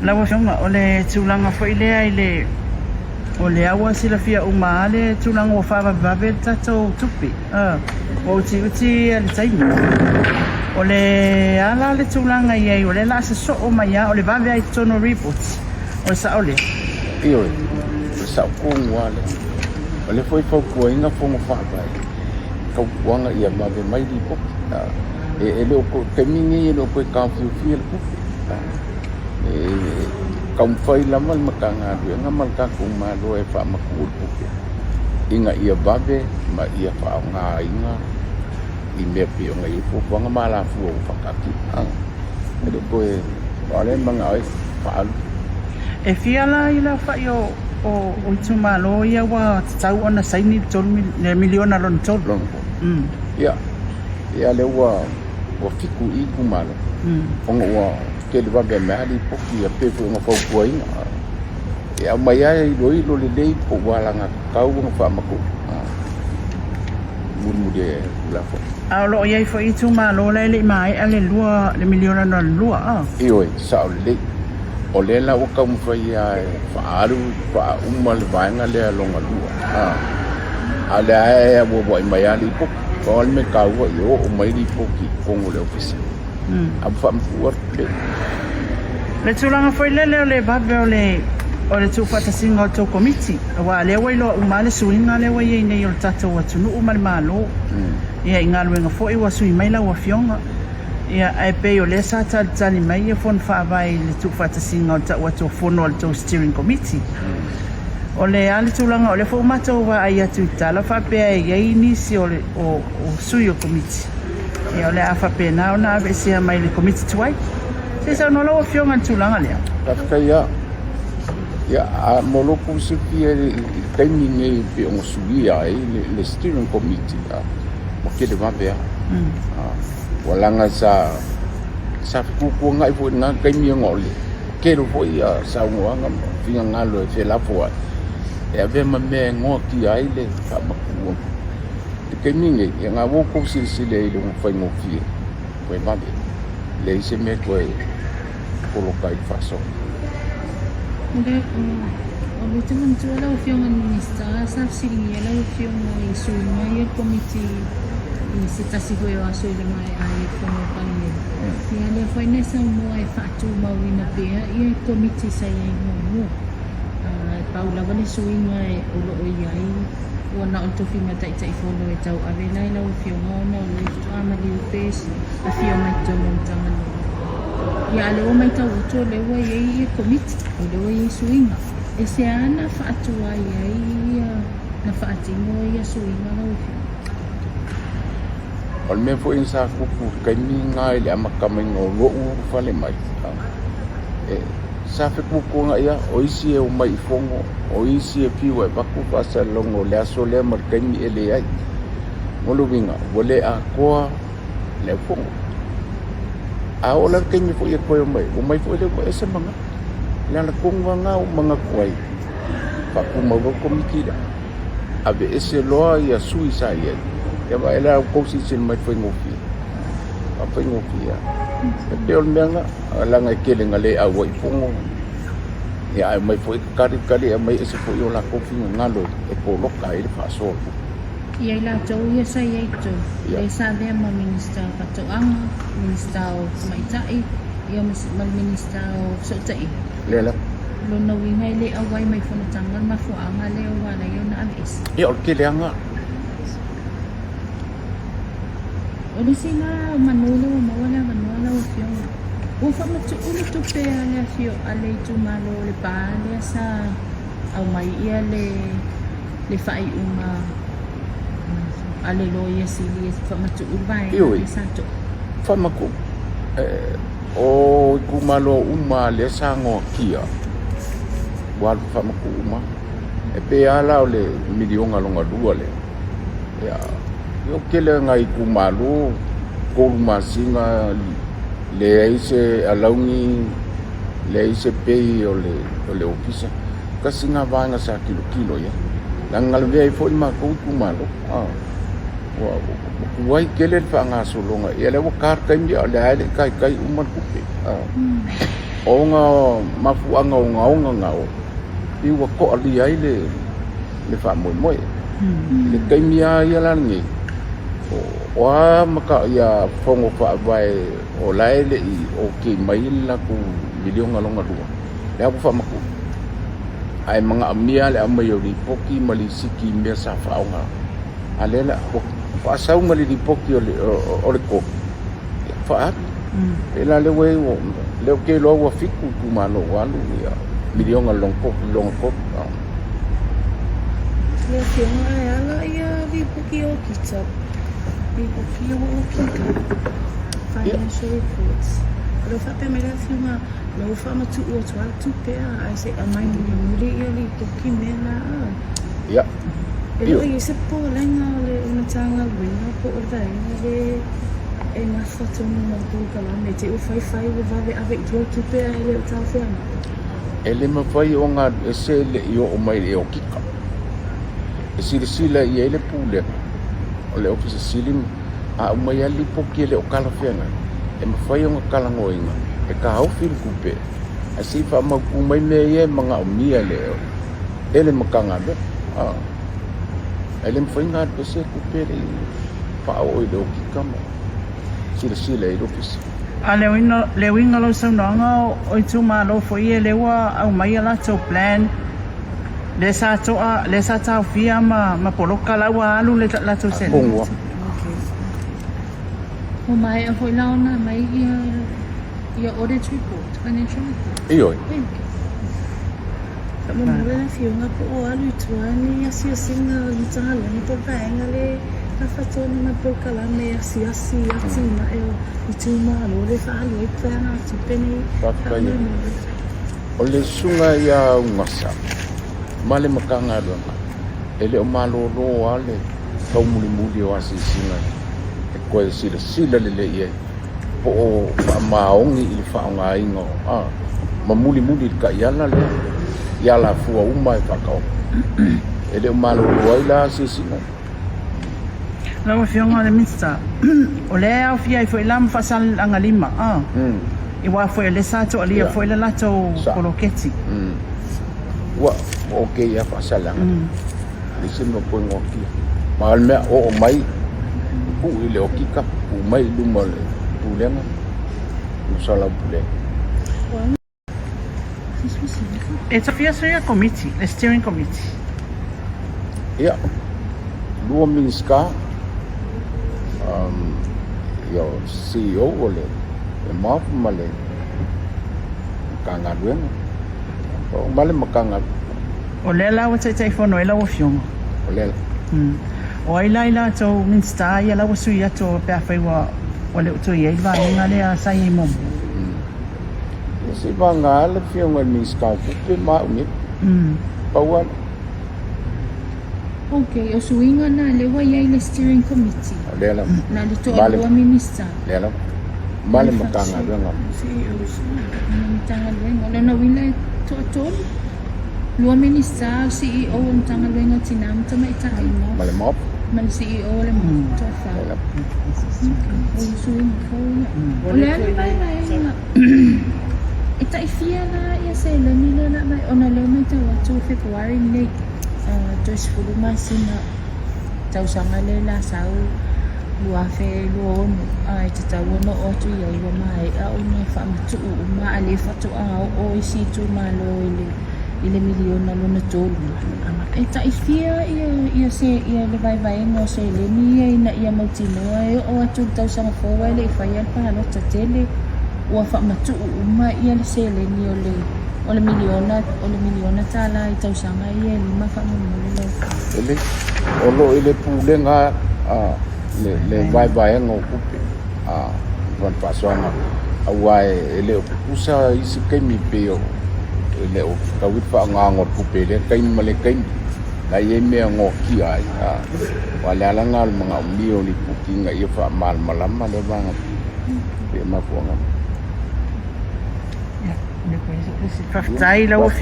Lau Afioga, o le tulaga foi lea i le, o lea ua silafia uma lava le tulaga ua faavavevave le tatou tupe, ua utiuti le taimi. O le a la le tulaga e i ai, o lea o le a sosoo mai lava, o le vave lava i totonu o reports, o le sao lea? Ioe, o le sao tonu lava lea. O lea foi e fautuaina Fono Faavae, tautuana ia vave mai lipoti. E le o toe, o le taimi lenei e le o toe taofiofia le tupe. E taumafai lava le Matagaluega ma le tatou Malo e faamatuu le tupe ina ia vave ma ia faaaogaina i mea e pei ona i ai fuafuaga ma alafua ua faataatia. E le o toe, aua o lea e manao ai e faaalu. E fia la le aofai o itumalo ia ua tatau ona saini le miliona lona tolu? Lona tolu. Ia, ia lea ua 7 i itumalo ona ua tele vave mai lava lipoti e pei foi ona fautuaina. E aumai lava e iloilo lelei po ua alagatatau ona faamatuu mulimuli ai le Tulafono. A o lo o i ai foi itumalo la e le i maea le lua, le miliona lona lua, a? Ioe, sao lelei. O lea la ua taumafai lava e faaalu, faauma le vaega lea lona lua, a o lea lava e auauai mai lava lipoti. Pau lava le mea taua ia oo mai lipoti i totonu o le Ofisa. A ua faamatuu atu le. Le tulaga foi lele o le vave o le o le tuufaatasiga o le tou Komiti, aua o lea ua iloa uma lava le suiga lea ua i ai nei o le tatou atunuu ma le Malo, ia i galuega foi ua sui mai lau Afioga, ia ae pei o lea sa talitali mai ia Fono Faavae i le tuufaatasiga o le tau atu o fono a le tou Steering Committee. O le a le tulaga, o lea foi ua matou vaai atu i tala faapea e i ai nisi o sui o Komiti, Ia o le a faapena ona aveesea mai le Komiti tuai. Se i saunoa lau Afioga i le tulaga lea. Faafetai lava. Ia, a mo lou silafia i le taimi lenei e pei ona suia ai le Steering Committee, ua tele vave lava. Ua leaga sa fetuatuanai foi i lena taimi ona o le tele foi saunoaga ma finagalo e felafoai e avea ma mea e noatia ai le faamatuuga. I le taimi lenei, ia na ua outou silasila i le faigofie toe vave, e leai se mea toe poloka ai le faasoa. O lea ou te manatua lau Afioga i le Minisita sa fesiligia lau Afioga i suiga ia o le Komiti i se tasi foi o aso i le maea ai o le Fono a le Palemene. Ia lea foi na e saunoa e faatumauina pea ia Komiti sa i ai muamua. E pau lava le suiga o lo o i ai Ua na o le tofiga Taitaifono e tauave la i lau Afioga ona o lea faatoa maliu pe afio mai totonu o le Matagaluega. Ia a o lea ua matau atu o lea ua i ai ia Komiti, o lea ua i ai suiga. E sea na faatuai ai ia na faatino ia suiga lau Afioga? O le mea foi sa tupu i le taimi lena i le amata maiga o lou ulufale mai, e Sa fetuatuanai lava, o isi e omai i fono, o isi e fiu e avatu faasalalauga o le aso lea ma le taimi e leai. O le uiga, ua le atoa le aufono. A oo la i le taimi foi e toe omai ai, omai foi lea ua ese manatu. O le ala tonu lava lena ua ou manatu ai, faatumau loa le Komiti lea, aveese loa sui sa i ai, ia vaai la i la outou silasila mai i le faigofie. A faigofie lava. E pei o le mea lena. Leaga e tele ina le auai i fono, ae omai foi tali tali aumai ese foi o latou finagalo e poloka ai le faasoa o le tupe. Ia i latou ia sa i ai i totonu, lea sa avea ma Minisita o Faatoaga, Minisita o Tamaitai, ia ma le Minisita o Fesootaiga. Lea lava. O lona uiga e le auai mai i fonotaga le mafuaaga lea ua ala ai ona aveese. Ia o le tele lava lena. O le isi la manu lea ua maua le avanoa lau Afioga, ua faamatuu le tupe a le afio a le itumalo o Lepa lea sa aumai ia le le faaiuga a le Loia Sili e faamatuu le vaega lea sa toa. Faamatuu. O itumalo uma lea sa noatia ua alu faamatuu uma. E pei lava la o le miliona lona lua lea. Ia, o le tele o nai itumalo, 3 masina leai se alauni, leai se pay o le ofisa. Tasi lena vaega sa tilotilo i ai, leaga na lavea ai foi le matou itumalo. Ua tuai tele le faagasologa, ia o lea ua ta le taimi a o lea lava e le i taitai uma le tupe. O ona mafuaaga ogaoga na o pei ua toalia ai le le faamoemoe. I le taimi lava ia la lenei, o a ia fono faavae o la e le i okay mai le latou miliona lona lua, lea ua faamatuu. Ae manaomia le aumai o lipoti ma lisiti i mea sa faaaoga. A lea la ua faasau ma le lipoti o le 3, ia faaalu. E pei la lea ua i ai, lea ou te iloa ua 7 itumalo ua alu ia miliona lona 3. Lau Afioga, ae a la ia lipoti o okita, lipoti ia ua okika, financial reports. O lea ua faapea mai le Afioga, o lea ua faamatuu atu lava le tupe a, ae se i aumai mulimuli ia lipoti mea la a. Ia. E le o i ai se popolega o le Matagaluega po o le vaega lea e nafa tonu ma le polokalame, te i ua faifai ua vave ave i tua le tupe ae le o talafeagai. E le mafai ona alu ese e le i oo mai i le okika. E silasila i ai le Pulega o le Ofisa Sili a aumai lava le lipoti e le o talafeagai, e mafai ona talanoaina e taofi le tupe ae se i faamautu mai mea ia e manaomia e le Matagaluega. Ae le mafai ona alu ese le tupe e le i faaoo i le okika ma silasila i ai le Ofisa. A le uiga o lau saunoaga o itumalo foi ia lea ua aumai a latou plan lea sa toa lea sa taofia ma ma poloka la ua alu le latou seleni. Ua maea foi la ona aumai ia ia audit report, financial report. Ioe. Faamolemole le Afioga po o alu i tua ni asiasiga a le Matagaluega po o le vaega lea nafa tonu ma le polokalame e asiasi i atinae o itumalo lea e faaalu ai vaegatupe nei. Faamolemole. O le susuga ia Ugasa ma le Matagaluega, e le o malolo lava le taumulimuli o asiasiga e toe silasila lelei i ai po o faamaoni i le faaaogaina o ma mulimuli i le taiala lea i alafua uma e faataoto. E le o malolo ai la asiasiga. Lau Afioga i le Minisita, o lea e aofia ai foi la ma Faasaleleaga 5 a, aua foi o lea sa toalia foi le latou poloketi. Ua okay lava Faasaleleaga 5. Leai se mea o toe noatia. Ma o le mea, oo mai, tuu i le okika, tuu mai i luma o le Pulega, mo soalaupule. E tofia sui a Komiti, le Steering Committee. Ia, lua Minisita, um, ia, CEO o le, le MOF ma le Matagaluega. Ma le Matagaluega. O lea la ua Taitaifono ai lau Afioga. O lea la. O ai la i latou Minisita ia la ua sui atu pe afai ua le o toe i ai le vaega lea sa i ai muamua? Ia se i vagana le Afioga i le Minisita o Tupe ma au nei. Pau lava lea. Ok, o suiga na lea ua i ai le Steering Committee. O lea lava. Na o le toalua Minisita. Lea lava. Ma le Matagaluega. Ma le Matagaluega. O lona uiga e toatolu. Lua Minisita, o CEO o Matagaluega o Tina ma Tamaitai. Ma le MOF. Ma le CEO o le MOF. Toafa. Lea lava. Ok, o suiga fou ia. O le a le vaevaega e taifia la ia seleni lea o le a aumai ona o lea e matau atu o February lenei toe 10 masina tausaga lea la sau 2026 a e tatau ona oo atu i ai ua maea ona faamatuu uma a lea faatoa oo isi itumalo i le i le miliona lona tolu. E taifia ia ia se ia le vaevaega o seleni ia ina ia mautinoa e oo atu i le tausaga fou ae le i faia le palota tele ua faamatuu uma ia le seleni o le o le miliona o le miliona tala i tausaga ia e lima faamolemole lau Afioga. E lei, o lo o i le Pulega a le, le vaevaega o tupe a ma le faasoaga aua e le o tutusa isi taimi pei o e le o fetaui le faaaogaina o le tupe i lea taimi ma lea taimi. La e i ai mea e noatia ai, aua o le ala lena o le manaomia o lipoti ina ia faamalamalama lea vaega pei o mafuaaga. Faafetai i lau Afioga.